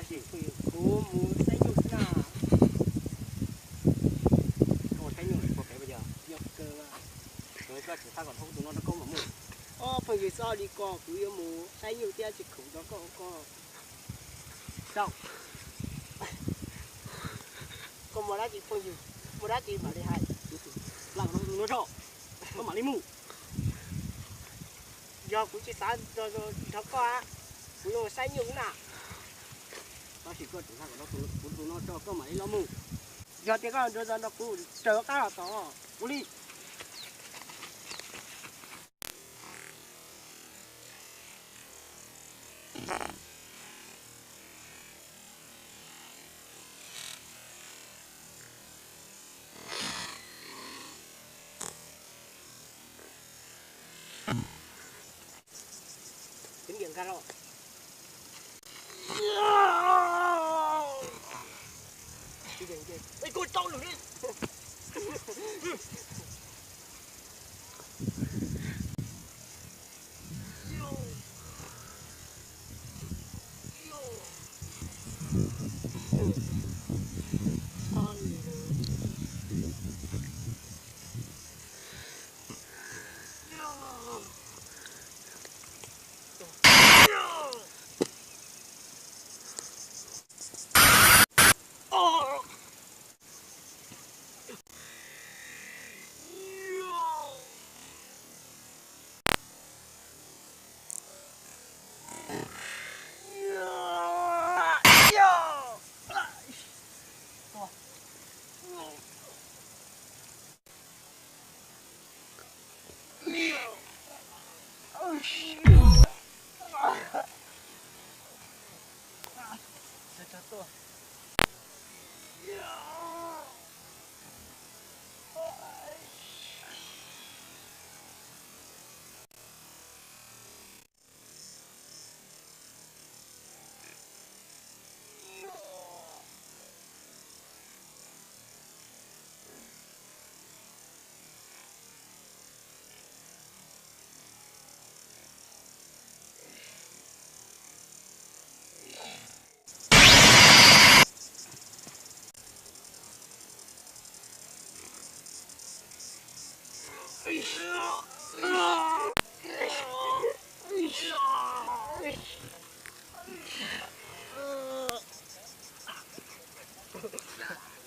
Kuv mus saib nyuj na. Koj mus saib nyuj lawm puas pem puas yog? Yog kawg mas. Koj tsis txhob kom dhau tus no rau koj mam mus. Ob phooj ywg, txhob li ko, kuv yuav mus saib nyuj thiab tsis khoom rau koj, koj. Koj muaj dab tsi phooj ywg, muaj dab tsi mam li hais. Kuv tus lam no tus no tso, koj mam li mus. Yog kuv tsis xav nrog koj, kuv yuav saib nyuj na. Tab sis koj tseem hais kom kuv tus no tso koj mam li los mus. Yog tias koj nrog nrog kuv raws qab los tod, ua li. Tib niam nkag los. Ej, koj tau lwm li.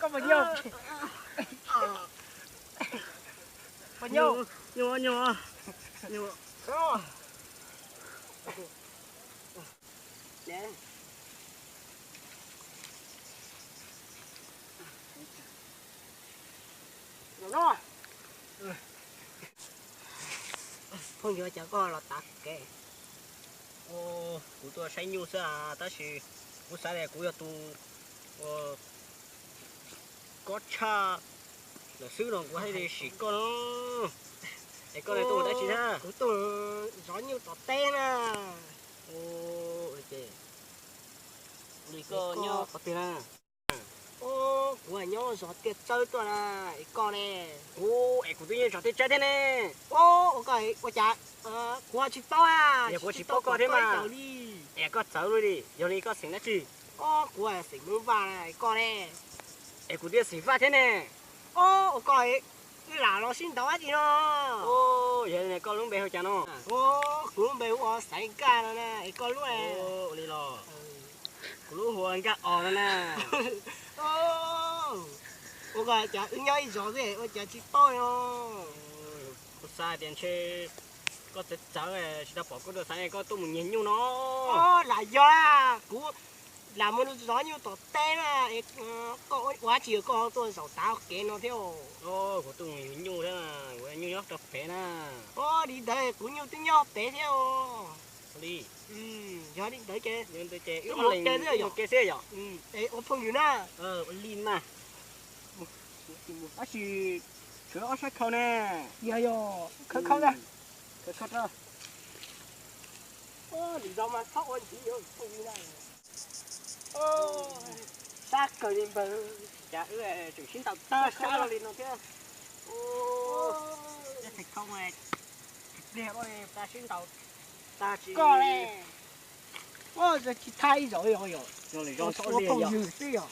Koj puas nyuaj? Puas nyuaj? Nyuaj, nyuaj, nyuaj. Phooj ywg, cas koj los tav kev? Kuv tuaj saib nyuj xwb, tab sis kuv xav tias kuv yog tus kob tshaj lawm xwb no kuv thiaj li sim koj no. Es koj tuaj ua dab tsi na? Kuv tuaj zov nyuj tom teb na. Ua li koj nyob qhov twg na? Kuv nyob zos Tiaj Tsawb tuaj na, es koj ne? Kuv, es kuv twb nyob zos Tiaj Tsawb thiab ne. Ua koj ua cas? Kuv tsis paub a. Yog kuv tsis paub koj thiab mas. Es koj txawv luaj li, yog li koj xeem dab tsi? Kuv xeem Hmoob Vaj, es koj ne? Es kuv twb xeem Vaj thiab ne. Ua koj, wb lam los sib ntaus dab tsi no? Yog li koj lub npe hu cas no? Kuv lub npe hu ua Xaiv Nkaj no na, es koj lub? Ua li los, kuv lub hu ua Nkaj Os no na. Ua koj, cas wb nyob ib zos xwb ua cas tsis paub no? Kuv xav tias ntshe koj txawv txawv tsis tau pom kuv tuaj xav koj tuaj mus nyiag nyuj no. Lam yog, kuv lam mus zov nyuj tom teb na. Koj ua dab tsi koj tuaj zaum tav kev no thiab? Kuv tuaj mus yug nyuj thiab, kuv nyuj nyob rau pem na. Li ntawd kuv nyuj twb nyob pem thiab. Li, yog li ntawd ces wb mus ke xwb yom. Ua phooj ywg na. Ua li mas. Tab sis tshuav ob sab khau ne. Yog, yog khau khau na. Khau khau rau. Lwm zaus mas txhob ua ntxiv yuav phooj ywg na. Sab kawg li npawg. Cas wb tseem sib ntaus tag sab los li no thiab. Ua, tej khau mas pliag li tag sib ntaus tag tsis koj li. Tsis thaj ib zaug yog yog, ua phooj ywg xwb yog.